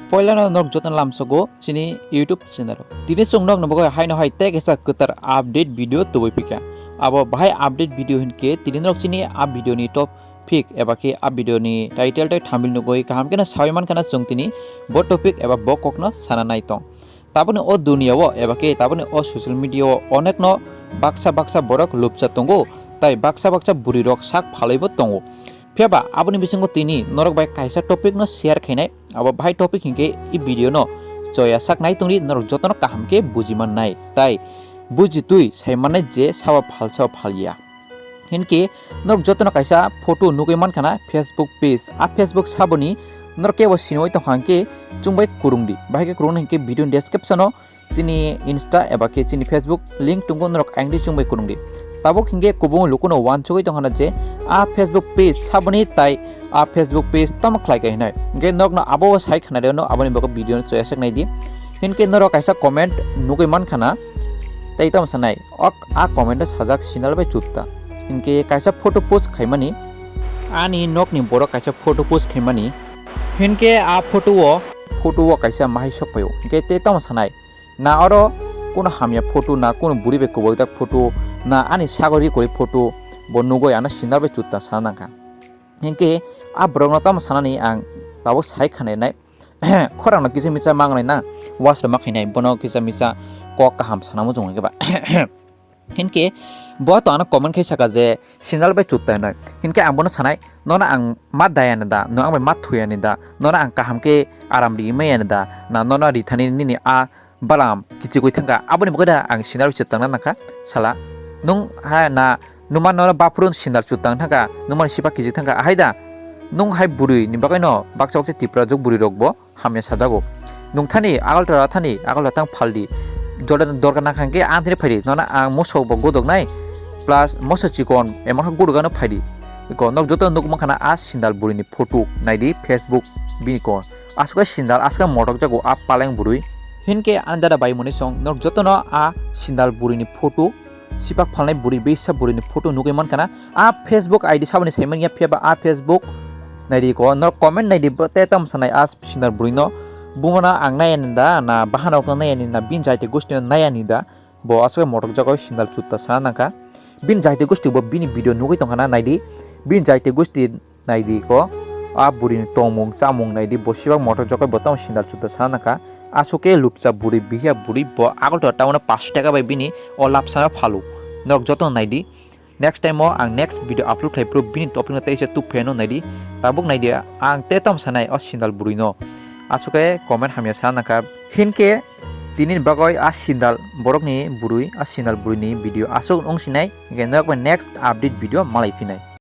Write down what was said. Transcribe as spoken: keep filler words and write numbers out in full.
Poilano norok jotono lamsogo chini YouTube channel o. Tini chwng nokni bagwi haino hai tei kaisa kwtal update video tubui phikha. Abo bahai update video hinkhe tini norok chini a video ni topic eba khe a video ni title tei thumbnail nugwi kaham kheno sawi mankha na chwng tini bo topic eba bo kokno sana nai tong. Taboni o duniya o eba khe taboni o social media o onekno baksa baksa borok lupcha tongo, tai baksa baksa bwrwi rok sak phalwi bo tongo. Phiya ba aboni bisingo tini norok bai kaisa topic no share khainai, abo bahai topic hinkhe i video no choya sak nai tongdi, norok jotono kaham khe buji mannai, tai buji twi sai mannai je sabo phalsa o phalya. Hinkhe norok jotono kaisa photo nugwi mankha na Facebook page, a Facebook saboni norok kebo sinoi tongkha hinkhe chwngbai kurungdi, bahai khe kurungna hinkhe video ni description o chini Insta eba khe chini Facebook link tongo, norok ayang di chwngbai kurungdi. Tabuk hinkhe kubung lukuno wansugwi tongkha na je a Facebook page saboni tai a Facebook page tamo khlai kha hinai. Hinkhe nokno abo sai khna reno aboni bagwi video no choya sak nai di. Hinkhe norok kaisa comment nugwi mankha na tei tamo sanai ok a comment o sajak sinal bai chutta. Hinkhe kaisa photo post khaimani ani nokni borok kaisa photo post khaimani. Hinkhe a photo o photo o kaisa mahai sok phaio. Hinkhe tei tamo sanai na oro kuno hamya photo na kuno buri bai kubui tak photo na ani sagori kori photo bo nugwi ano sinal bai chutta sana nangkha. Hinkhe a borok no tamo sanani ang tabuk sai khana nai khorang no kisa misa mangnai na was ma khainai bono kisa misa kok kaham sana muchung khe ba. Hinkhe bo to ano comment khai saka je sinal bai chutta hinoi. Hinkhe ang bono sanai nono ang ma dayani da, no ang bai ma thuyani da, nono ang kaham khe aram ri mayani da, na nono rithani nini a balam kichigwi thangkha, aboni bagwi da ang sinal bai chutta nangkha sala. Nung ha na numa nono baphuru sinal chutta thangkha, numa sipa kichik thangkha, ahai da nung hai bwrwi ni bagwi no baksa baksa Tipra juk bwrwi rok bo hamya sajago. Nungthani Agartala thani Agartala tang phaldi. Jora dorkar nangkha khe ang thani phaidi. Nono ang mosok bo godoknai plus moso chikon emang kha godokano phaidi. Iko nok joto nuk mankha na a sindal bwrwini photo naidi Facebook bini ko. Aswk sindal aswk motok jago a paleng bwrwi. Hinkhe ani dada bai mwnwi song nok jotono a sindal bwrwini photo sipak phalnai bwrwi bisa bwrwini photo nugwi mankha na. A Facebook I D saboni saimanya phiya ba a Facebook naidi ko norok comment naidi bo te tam sanai a sinar bwrwi no bumana ang nai ani da na bahana rok nai ani na bin jaite gusti no nai ani da bo aswk motok jago sindal chutta sana nangkha bin jaite gusti bo bini video nugwi tongkha na naidi bin jaite gusti naidi ko a bwrwini tongmung chamung naidi bo sibak motok jago bo tamo sindal chutta sana nangkha aswk ke lupcha bwrwi bihiya bwrwi bo agol to tamono pash taka bai bini o lapsana phalu norok joto naidi. Next time o ang next video upload khlai phuru bini topic no teisa tubpheno naidi. Tabuk naidi ang te tam sanai o sindal bwrwi no. Aswk khe comment hamya sa nangkha. Hinkhe tini bagwi a sindal borok ni bwrwi a sindal bwrwi ni video aswk wng sinai. Hinkhe nok bai next update video malai phinai.